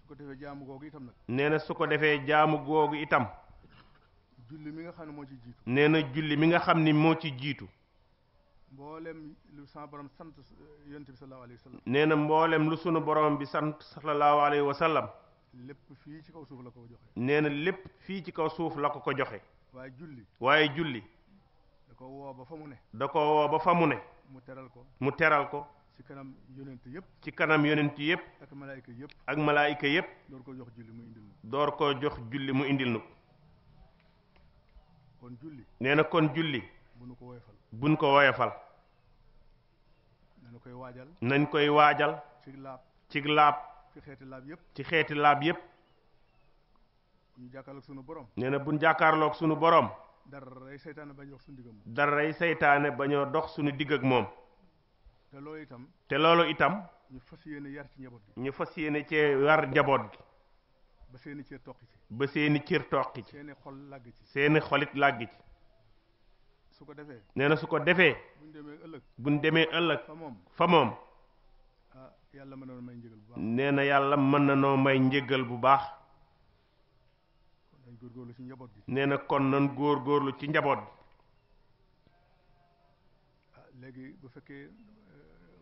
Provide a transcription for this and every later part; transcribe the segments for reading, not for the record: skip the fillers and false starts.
ko defee jaamu googu itam nag. nee na su ko defee jaamu googu itam. julli mi nga xam ne moo ci jiitu. nee na julli mi nga xam ni moo ci jiitu. mboolem lu sama borom sant yonent bi sallallahu alayhi wa sallam. nee na mboolem lu sunu borom bi sant sallallahu alayhi wa sallam. lépp fii ci kaw suuf la ko joxe. nee na lépp fii ci kaw suuf la ko joxe. waaye julli. da ko woo ba fa mu ne. da ko woo ba fa mu ne. mu teral ko. mu teral ko. ci kanam yonent yëpp. ci kanam yonent yëpp. ak malaayika yëpp. ak malaayika yëpp. door ko jox julli mu indil nu. door ko jox julli mu indil nu. kon julli. nee na kon julli. buñ ko woyofal. buñ ko woyofal. nañu koy waajal. nañ koy waajal. ci laab. ci laab. ci xeeti laab yëpp. ci xeeti laab yëpp. ñu jàkkaarloog sunu borom. nee na buñ jàkkaarloog sunu borom. daray seytaane bañ dox suñu digg ak moom. daray seytaane bañoo dox suñu digg ak moom. te loolu itam. te loolu itam. ñu fas yéene yar ci njaboot gi. ñu fas yéene cee war njaboot gi. ba seeni cër toqi ci. ba seeni cër toqi ci. seeni xol làgg ci. seeni xolit làgg ci. su ko defee. nee na su ko defee. buñ demee ëllëg. buñ demee ëllëg. fa moom. yàlla mën na noo may njëgal bu baax. nee na yàlla mën na noo may njëgal bu baax. nañ góorgóorlu ci njaboot gi. nee na kon nan góorgóorlu ci njaboot gi. léegi bu fekkee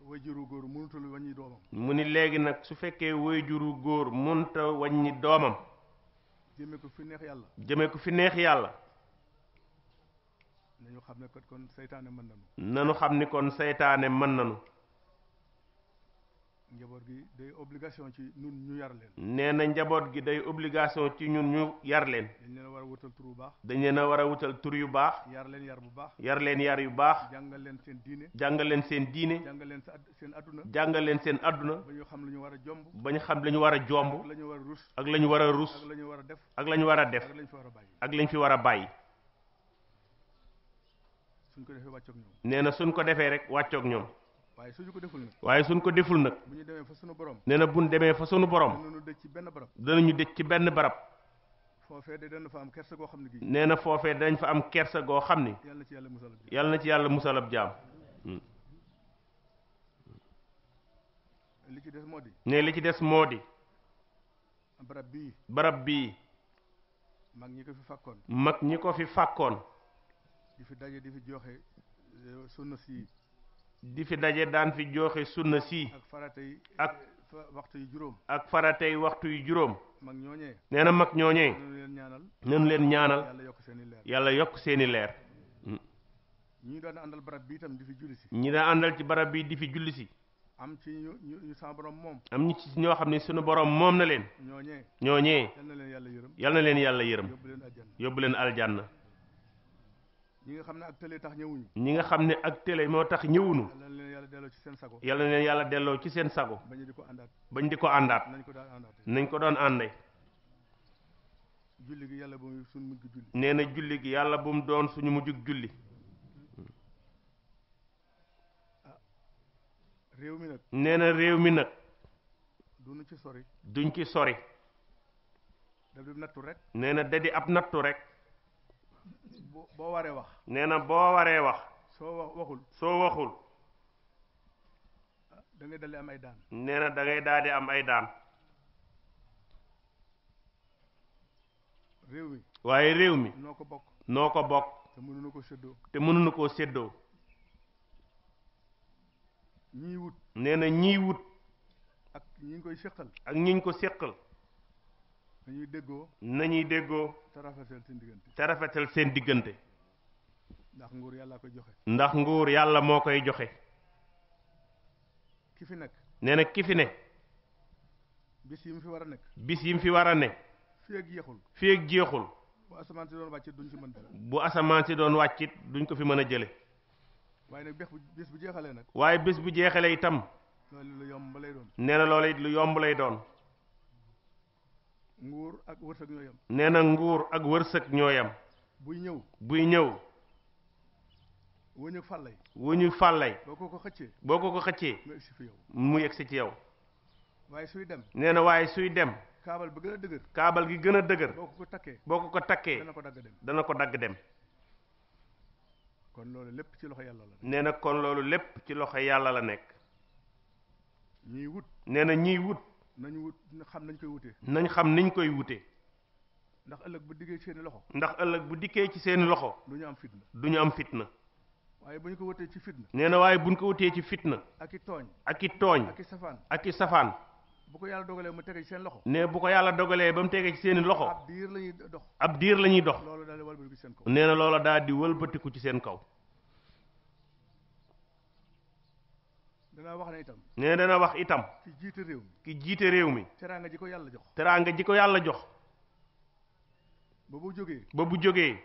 wayjuru góor mënutul wàññi doomam. mu ni léegi nag su fekkee wayjuru góor mënta wàññi doomam. jëmee ko fi neex yàlla. jëmee ko fi neex yàlla. nañu xam ne kon seytaane mën nañu. nañu xam ni kon seytaane mën nañu. njaboot gi day obligation ci ñun ñu yar leen. nee na njaboot gi day obligation ci ñun ñu yar leen. dañ leen a war a wutal tur bu baax. dañ leen a war a wutal tur yu baax. yar leen yar bu baax. yar leen yar yu baax. jàngal leen seen diine. jàngal leen seen diine. jàngal leen seen adduna. jàngal leen seen adduna. ba ñu xam lu ñu war a jomb. ba ñu xam lu ñu war a jomb. ak la ñu war a rus. ak la ñu war a rus. ak la ñu war a def. ak la ñu war a def. ak la ñu fi war a bàyyi. ak la ñu fi war a bàyyi. suñ ko defee wàccoog ñoom. nee na suñ ko defee rek wàccoog ñoom. waaye suñu ko deful nag. waaye suñ ko deful nag. bu ñu demee fa sunu borom. nee na buñ demee fa sunu borom. danañu dëj ci benn barab. danañu dëj ci benn barab. foofee de dana fa am kersa goo xam ne gi. nee na foofee dañ fa am kersa goo xam ni. yàlla na ci yàlla musal ab jaam. yàlla na ci yàlla musal ab jaam. li ci des moo di. ne li ci des moo di. barab bii. barab bii. mag ñi ko fi fàkkoon. mag ñi ko fi fàkkoon. di fi daje di fi joxe sunna si. di fi daje daan fi joxe sunna si. ak faratay. ak waxtu yu juróom. ak faratay waxtu yu juróom. mag ñooñee. nee na mag ñooñee. nañu leen ñaanal. nañu leen ñaanal. yàlla yokk seeni leer. yàlla yokk seeni leer. ñi daan àndal barab bi itam di fi julli si. ñi daan àndal ci barab bi di fi julli si. am ci ñu sama borom moom. am ñi ci ñoo xam ne sunu borom moom na leen. ñooñee. yal na leen yàlla yërëm. yal na leen yàlla yërëm. yóbbu leen aljanna. yóbbu leen aljanna. ñi nga xam ne ak télé tax ñëwuñu. ñi nga xam ne ak télé moo tax ñëwuñu. yal na leen yàlla delloo ci seen sago. yal na leen yàlla delloo ci seen sago. bañ di ko àndaat. bañ di ko àndaat. nañ ko daan àndaatee. nañ ko doon àndee. julli gi yàlla bu mu suñu mujj julli. nee na julli gi yàlla bu mu doon suñu mujjug julli. réew mi nag. nee na réew mi nag. duñu ci sori. duñ ci sori. da di nattu rek. nee na da di ab nattu rek. boo waree wax. nee na boo waree wax. waxul. soo waxul. da ngay daldi am ay daan. nee na da ngay daal di am ay daan. réew mi. waaye réew mi. noo ko bokk. noo ko bokk. te mënuñu ko séddoo. te mënuñu koo séddoo. ñii wut. nee na ñii wut. ak ñi ngi koy séqal. ak ñi ngi ko séqal. nañuy déggoo. nañuy déggoo. te rafetal seen diggante. te rafetal seen diggante. ndax nguur yàlla koy joxe. ndax nguur yàlla moo koy joxe. ki fi nekk. nee na ki fi ne. bis yi mu fi war a nekk. bis yi mu fi war a ne. fii ak jeexul. fii ak jeexul. bu asamaan si doon wàccit duñ ci mën dara. bu asamaan si doon wàccit duñ ko fi mën a jële. waaye nag bés bu jeexalee nag. waaye bés bu jeexalee itam. loolu lu yomb lay doon. nee na loolu it lu yomb lay doon. nguur ak wërsëg ñoo yem. nee na nguur ak wërsëg ñoo yem. buy ñëw. buy ñëw. wuñu fàllay. wuñu fàllay. boo ko xëccee. boo ko xëccee. mu egsi fi yow. mu egsi ci yow. waaye suy dem. nee na waaye suy dem. kaabal bi gën a dëgër. kaabal gi gën a dëgër. boo ko takkee. boo ko takkee. dana ko dagg dem. dana ko dagg dem. kon loolu lépp ci loxo yàlla la. nee na kon loolu lépp ci loxo yàlla la nekk. ñiy wut. nee na ñiy wut. nañu wut xam nañ koy wutee. nañ xam niñ koy wutee. ndax ëllëg bu dikkee ci seeni loxo. ndax ëllëg bu dikkee ci seeni loxo. du ñu am fitna. du ñu am fitna. waaye bu ñu ko wutee ci fitna. nee na waaye bu ñu ko wutee ci fitna. ak i tooñ. ak i tooñ. ak i safaan. ak i safaan. bu ko yàlla dogalee mu tege ci seen loxo. ne bu ko yàlla dogalee ba mu tege ci seeni loxo. ab diir la ñuy dox. ab diir la ñuy dox. loolu daal di wëlbatiku ci seen kaw. nee na loola daal di wëlbatiku ci seen kaw. danaa wax ne itam. nee na dana wax itam. ki jiite réew mi. ki jiite réew mi. teraanga ji ko yàlla jox. teraanga ji ko yàlla jox. ba bu jógee. ba bu jógee.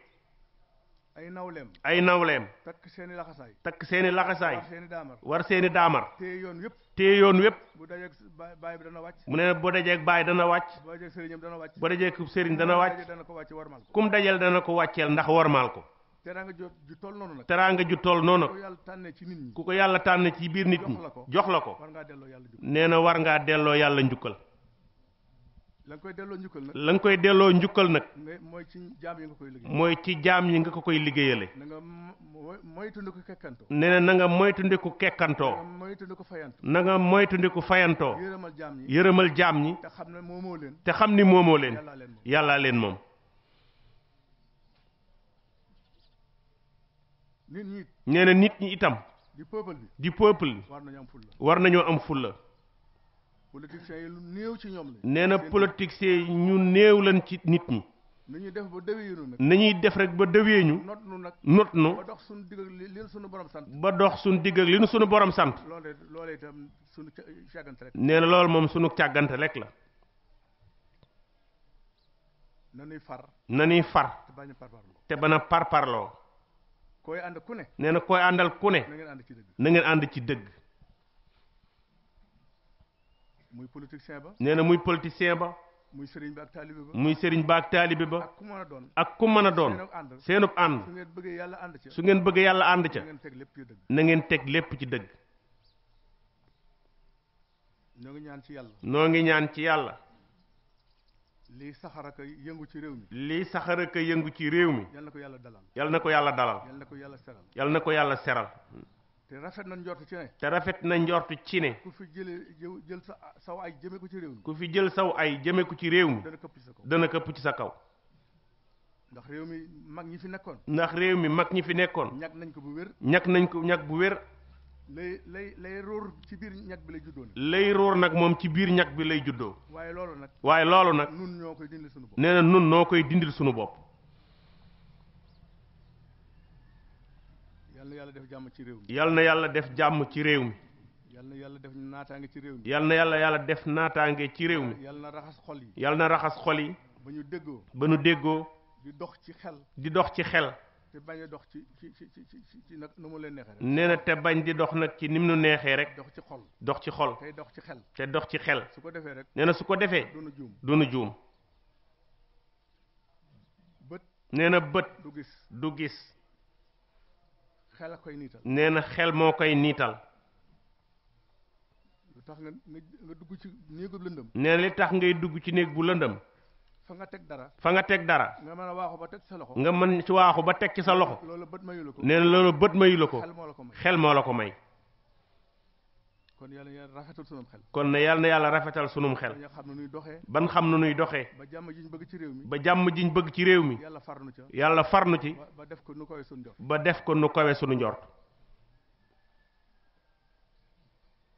ay nawleem. ay nawleem. takk seeni laxasaay. takk seeni laxasaay. war seeni daamar. war seeni daamar. téye yoon yëpp. téye yoon wépp. bu dajeeg baay bi dana wàcc. mu ne boo dajeeg baay dana wàcc. bu dajeeg sëriñam dana wàcc. boo dajeeg sëriñ dana wàcc. dana ko wàcce warmaal ko. kum dajeel dana ko wàcceel ndax warmaal ko. teraanga ju toll noonu nag. teraanga ju toll noonu ku ko yàlla tànnee ci nit ñi. ku ko yàlla tànn ci biir nit ñi. jox la ko. war ngaa delloo yàlla njukkal. nee na war ngaa delloo yàlla njukkal. la nga koy delloo njukkal nag. la nga koy delloo njukkal nag. mooy ci jaam yi nga koy liggéey. mooy ci jaam yi nga ko koy liggéeyale. na nga moytandiku kekkantoo. nee na na nga moytandiku kekkantoo. na nga moytandiku fayantoo. na nga moytandiku fayantoo. yërëmal jaam ñi. yërëmal jaam ñi. te xam ne moomoo leen. te xam ni moomoo leen. yàllaa leen moom. yàllaa leen moom. nit ñi. nee na nit ñi itam. di peuple bi. di peuple bi. war nañu am fulla. war nañoo am fulla. politiciens yi lu néew ci ñoom la. nee na politiciens yi ñu néew lan ci nit ñi. ni ñuy def ba dëwee ñu nag. nañuy def rek ba dëwee ñu. not nu nag. not nu. ba dox suñu digg ak li suñu borom sant. ba dox suñu digg ak li nu suñu borom sant. loolee itam suñu càggante rek. nee na loolu moom suñu càggante rek la. nañuy far. nañuy far. te bañ a parparloo. te bana parparloo. koy ànd ku ne. nee na koy àndal ku ne. na ngeen ànd ci dëgg. na ngeen ànd ci dëgg. muy politicien ba. nee na muy politicien ba. muy sëriñ ba ak taalibe ba. muy sëriñ ba ak taalibe ba. ak ku mën a doon. ak ku mën a doon. seenub ànd. su ngeen bëggee yàlla ànd ca. su ngeen bëggee yàlla ànd ca. na ngeen teg lépp ci dëgg. na ngeen teg lépp ci dëgg. ñoo ngi ñaan ci yàlla. noo ngi ñaan ci yàlla. lii saxara ka yëngu ci réew mi. lii saxara ka yëngu ci réew mi. yal na ko yàlla dalal. yal na ko yàlla dalal. yal na ko yàlla seral. yal na ko yàlla seral. te rafet na njort ci ne. te rafet na njort ci ne. ku fi jël saw ay jëme ko ci réew mi. ku fi jël saw ay jëme ko ci réew mi. dana këpp ci sa kaw. dana këpp ci sa kaw. ndax réew mi mag ñi fi nekkoon. ndax réew mi mag ñi fi nekkoon. ñag nañ ko bu wér. ñag nañ ko ñag bu wér. lay róor ci biir ñag bi lay juddoo. lay róor nag moom ci biir ñag bi lay juddoo. waaye loolu nag. waaye loolu nag. nun ñoo koy dindil suñu bopp. nee na nun noo koy dindil suñu bopp. yal na yàlla def jàmm ci réew mi. yal na yàlla def jàmm ci réew mi. yal na yàlla def naataange ci réew mi. yal na yàlla def naataange ci réew mi. yal na raxas xol yi. yal na raxas xol yi. ba ñu déggoo. ba ñu déggoo. di dox ci xel. di dox ci xel. te bañ a dox ci nag nu mu leen neexee rek. nee na te bañ di dox nag ci ni mu nu neexee rek. dox ci xol. dox ci xol. tey dox ci xel. te dox ci xel. su ko defee rek. nee na su ko defee. dunu juum. dunu juum. bët. nee na bët. du gis. du gis. xel a koy niital. nee na xel moo koy niital. lu tax nga dugg ci néegu lëndëm. nee na li tax ngay dugg ci néeg bu lëndëm. fa nga teg dara. fa nga teg dara. nga mën a waaxu ba teg ci sa loxo. nga mën ci waaxu ba teg ci sa loxo. loolu bët mayu la ko. nee na loolu bët mayu la ko. xel moo la ko may. xel moo la ko may. kon yàlla rafetal sunum xel. kon ne yàlla na yàlla rafetal sunum xel. ba xam nu nuy doxee. ban xam nu nuy doxee. ba jàmm jiñ bëgg ci réew mi. ba jàmm jiñ bëgg ci réew mi. yàlla farnu ca. yàlla farnu ci. ba def ko nu kawe sunu njort. ba def ko nu kawe sunu njort.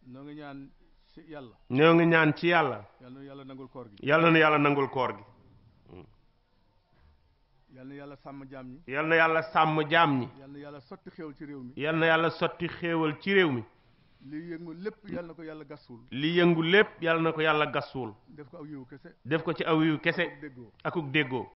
ñoo ngi ñaan ci yàlla. ñoo ngi ñaan ci yàlla. yàlla na yàlla nangul koor gi. yàlla na yàlla nangul koor gi. yal na yàlla sàmm jaam ñi. yal na yàlla sàmm jaam ñi. yal na yàlla sotti xéewal ci réew mi. yal na yàlla sotti xéewal ci réew mi. li yëngu lépp yal na ko yàlla gasul. li yëngu lépp yal na ko yàlla gasul. def ko aw yiw kese. def ko ci aw yiw kese. déggoo. akuk déggoo.